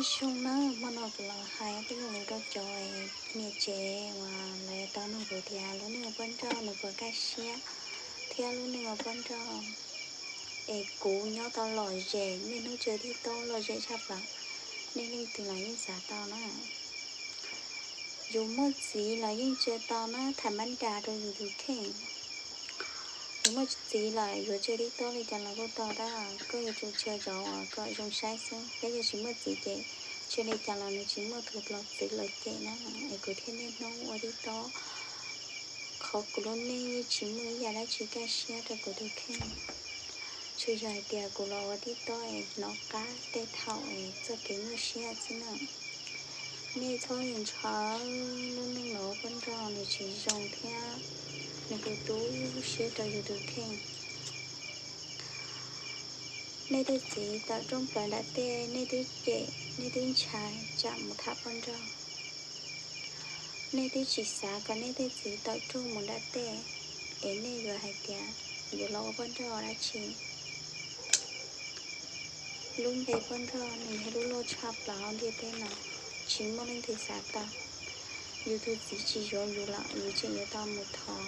Zoo na, hmo no kuv los hais ob peb lo lus rau cov niam tsev uas lawv tau nug kuv tias lub neej ua poj nrauj nws puas kaj siab thiab lub neej ua poj nrauj. Es kuv nyob tau lom zem, niaj hnub tsawg tib tob lom zem tshaj plaws, nej leej twg los yeej xav tau na. Yus muaj txiv los yeej tsawg tau na, tham mab das rau yus tus kheej. Yus muaj txiv lawm yuav tsawg tib tob li cas los kuj tau tab, koj yuav tsum tsawg cov uas kom zoo saib xwb, thiab yog tsis muaj txiv ces tsawg li cas los nws tsis muaj tus los txwv lawv cem na. Es kuv thiaj niaj hnub ua tib tob, qhov kuv lub neej yeej tsis muaj ib yam dab tsi kaj siab rau kuv tus kheej, tsuas yog hais tias kuv los ua tib tob es hnov qab tej thaum es txoj kev nyuaj siab xwb na. Nej txhob ntshai, lub neej los ua poj nrauj nws tsis zoo thiab nws tu tu siab rau yus tus kheej. Nej tej txiv tawm rooj plaws nram tej nej twb cem, nej twb ntshai tsam mus tham poj nrauj. Nej twb tsis xav kom nej tej txiv tawm rooj mus nram tej, es nej yuav hais tias yuav los ua poj nrauj dab tsi. Lub npe poj nrauj nws yog lub loj tshaj plaws hauv ntiaj teb no, tsis muaj leej twg xav tau. Yus tus txiv tsis yuav yus lawm, yus tseem yuav tau mus thov,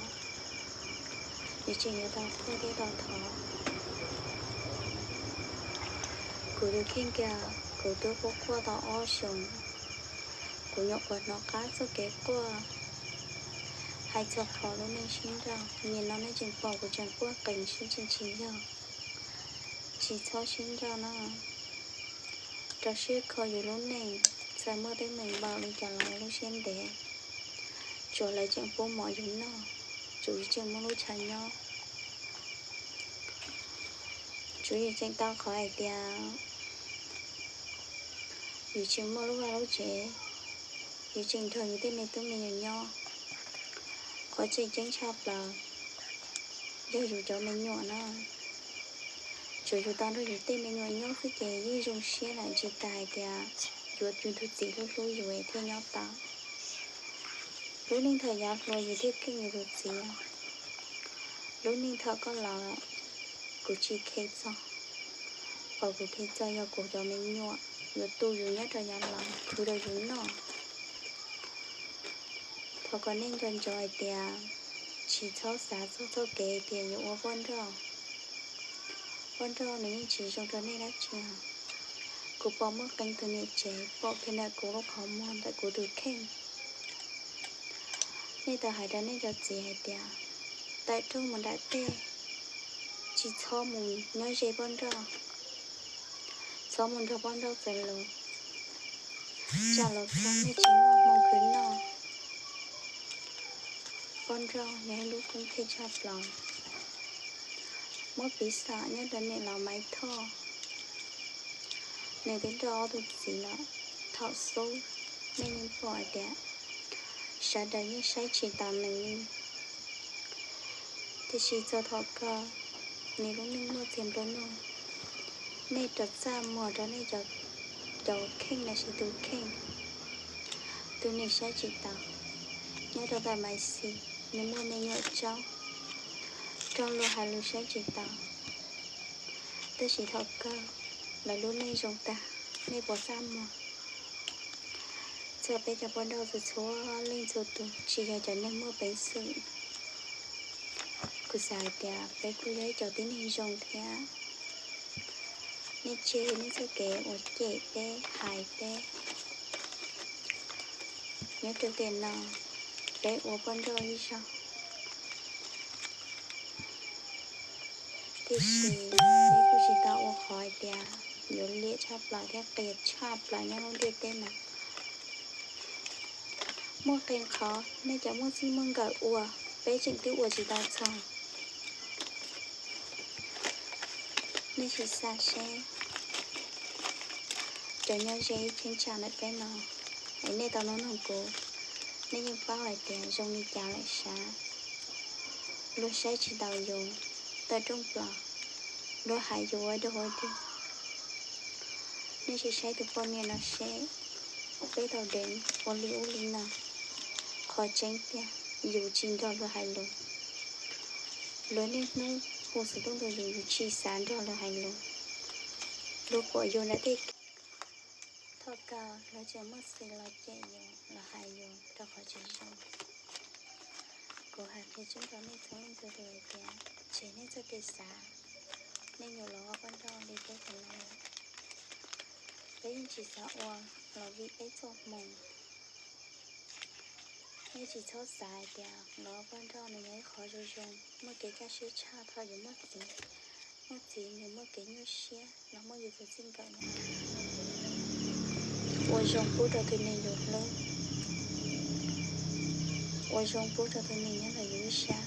yus tseem yuav tau quaj thiab tau thov. Kuv tus kheej kiag, kuv twb quaj quaj tau ob xyoos, kuv nyuam qhuav hnov qab txoj kev quaj. Hais txog qhov lub neej sib nrauj, nim no nej tseem pom kuv tseem quaj qees xwb, tseem tsis yog. Tsis txhob sib nrauj no, rau siab kho yus lub neej. Txawm muaj teeb meem npaum li cas los ua lub siab ntev, tsuav lawv tseem pub mov yus noj, tsuav yus tseem muaj lub chaw nyob, tsuav yus tseem tau qhov hais tias yus tseem muaj lub vaj lub tsev, yus tseem nrog yus tej me tub me nyuam nyob. Qhov tseem ceeb tshaj plaws yog yus cov me nyuam na, tsuav yus tau nrog yus tej me nyuam nyob xwb ces yeej zoo siab lawm, tsis tas hais tias yuav yus tus txiv hlub hlub yus thiaj nyob tau. Lub neej thaum yav hluas yus thiaj keej yus tus txiv, lub neej thaum koj laus lawm, kuv tsis khe txog. Qhov kuv khe txog yog kuv cov me nyuam yuav tu yus nyob rau yav laus, khwv rau yus noj. Thov kom nej nco ntsoov hais tias tsis txhob xav txog txoj kev tias yuav ua poj nrauj. Poj nrauj nws yeej tsis zoo rau nej dab tsi os. Kuv pom muaj qee tus niam tsev pom kiag ntawm kuv lub qhov muag ntawm kuv tus kheej. Nej tau hais rau nej cov txiv hais tias tawm rooj mus nram tej, tsis txhob mus nyob ze poj nrauj, txhob mus nrog poj nrauj txawv lus. Tsam los txog nej tsis muaj hmoo khwv noj. Poj nrauj yog ib lub koob phem tshaj plaws. Muab piv xam nyob rau niam laus Maiv Thoj, nws twb nrauj ob tug txiv lawm. Thaum xub nej yeej pom hais tias sawv daws yeej saib tsis taus nws li. Tiam sis txog thaum kawg, nws lub neej muaj txiag nplua nuj. Nej rov txaj muag rau nej cov kheej los sis tus kheej, tus nws saib tsis taus. Nyob rau ntawm Maiv Xis, nws muaj me nyuam tsaub, raug luag hais lus saib tsis taus, tab sis thaum kawg lawv lub neej zoo tag. Nej puas txaj muag? Txawm peb cov poj nrauj txhua txhua leej txhua tus tsis yog cov neeg muaj peev xwm, kuv xav hais tias peb kuj yog ib co tib neeg zoo thiab. Nej tseg nej txoj kev uas cem peb hais peb. Nyob rau tiam no, peb ua poj nrauj ib zaug, tiam sis peb kuj tsis tau ua qhov hais tias yuav liam tshaj plaws thiab qias tshaj plaws nyob lub ntiaj teb no. Muaj qee qhov nej cov muaj txij muaj nkawm ua, peb tseem twb ua tsis tau txog. Nej sim xav seb, cov nyob ze ib cheeb tsam ntawm peb no, es nej tau nug nug kuv, nej yeej paub hais tias zoo li cas lawm sav. Luag saib tsis taus yus, tawm rooj plaws, luag hais yus ua dog ua dig. Nej sim saib tus poj niam no seb, peb tau deev ua li ub li no. Qhov tseeb tiag, yus tsis nrog luag hais lus. Luag niaj hnub hu xov tooj rau yus, yus tsis xav nrog luag hais lus. Luag pom yus nram tej kev, Thaum kawg lawv tseem muaj xiv los cem yus, los hais yus rau qhov tsis zoo. Kuv hais qhia tseeb rau nej txhua leej txhua tus hais tias, tseg nej txoj kev xav, nej nyuam los ua poj nrauj li peb tus no, peb yeej tsis xav ua los vim peb txoj hmoo. Nej tsis txhob xav hais tias los ua poj nrauj nws yog ib qho zoo zoo, muaj kev kaj siab tshaj. Thaum yus muaj txiv, muaj txiv nws muaj kev nyuaj siab los muaj yus tus txij nkawm na. Ua zoo pub rau tus neeg yus hlub, ua zoo pub rau tus neeg nyob ntawm yus ib sab,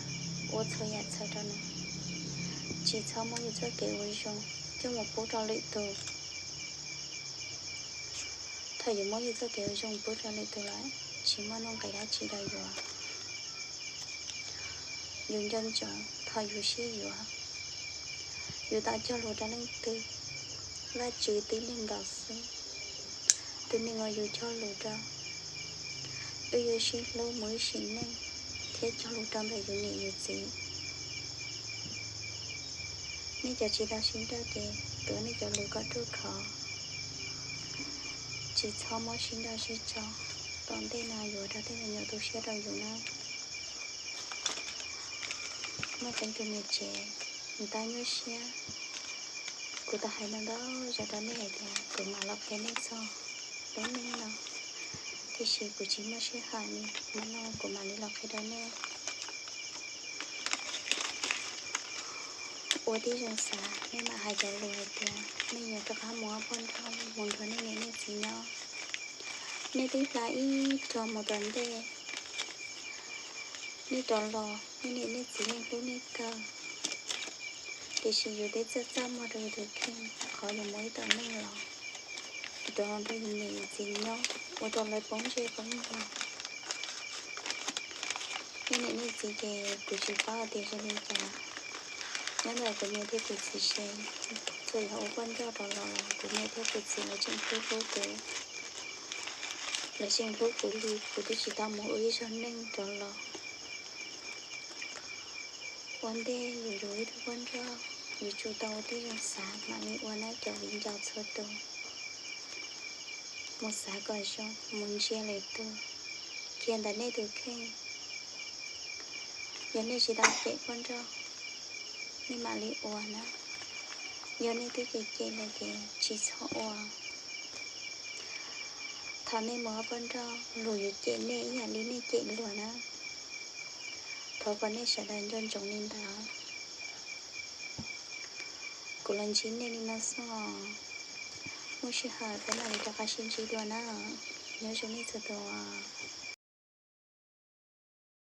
ua txhua yam txawm rau nws. Tsis txhob muab yus txoj kev ua zoo coj mus pub rau lwm tus. Thaum yus muab yus txoj kev ua zoo pub rau lwm tus lawm, tsis muaj nuj nqis dab tsi rau yus. Yus nco ntsoov thaum yus sib yuav, yus tau cog lus rau leej twg, Vajtswv tib neeg nkaus xwb, tus neeg uas yus cog lus rau. Wb yuav sib hlub mus ib sim neej thiab cog lus rau ntawm yus niam yus txiv. Nej cov tsis tau sib nrauj ces tuav nej cov lus kom ruaj khov, tsis txhob muab sib nrauj sib tso. Tom ntej no yuav ua rau tej me nyuam tu siab rau yus na. Muaj qee tus niam tsev, nws tau nyuaj siab. Kuv tau hais ntau ntau zaus rau nej hais tias kuv mam los qhia nej txog lub neej no, tiam sis kuv tsis muaj sij hawm li, hnub no kuv mam li los qhia rau nej. Ua tib zoo xav, nej mam hais cov lus hais tias nej yuav rov qab mus ua poj nrauj mus nrog nej niam nej txiv nyob. Nej twb hla ib pluag mus tom ntej, nej rov los nej niam nej txiv yeej hlub nej kawg. Tiam sis yus twb txaj txaj muag rau yus tus kheej, qhov yus mus ib tom neej los, yus rov los nrog yus niam yus txiv nyob ua rau lawv poob ntsej poob muag. Nej niam nej txiv ces kuv tsis paub tias zoo li cas. Nyob ntawm kuv niam thiab kuv txiv ces txawm yog ua poj nrauj rov los los kuv niam thiab kuv txiv lawv tseem hlub hlub kuv. Lawv tseem hlub kuv li kuv twb tsis tau mus ua ib zaug neej rov los. Ua ntej yus yuav ib tug poj nrauj, yuav tsum tau ua tib zoo xav mam li ua na cov viv ncaus txhua tus. Mus xav kom zoo, mus ntsia lwm tus, kiag ntawm nej tus kheej. Yog nej tsis tau cem poj nrauj, nej mam li ua na. Yog nej twb cem cem lawm ces tsis txhob ua. Thaum nej mus ua poj nrauj, luag yuav cem nej ib yam li nej cem luag na. Thov kom nej sawv daws nco ntsoov li ntawd. Kuv los ntsib nej li no xwb, muaj sij hawm peb mam li rov qab sib ntsib dua na. Nyob zoo nej txhua tus.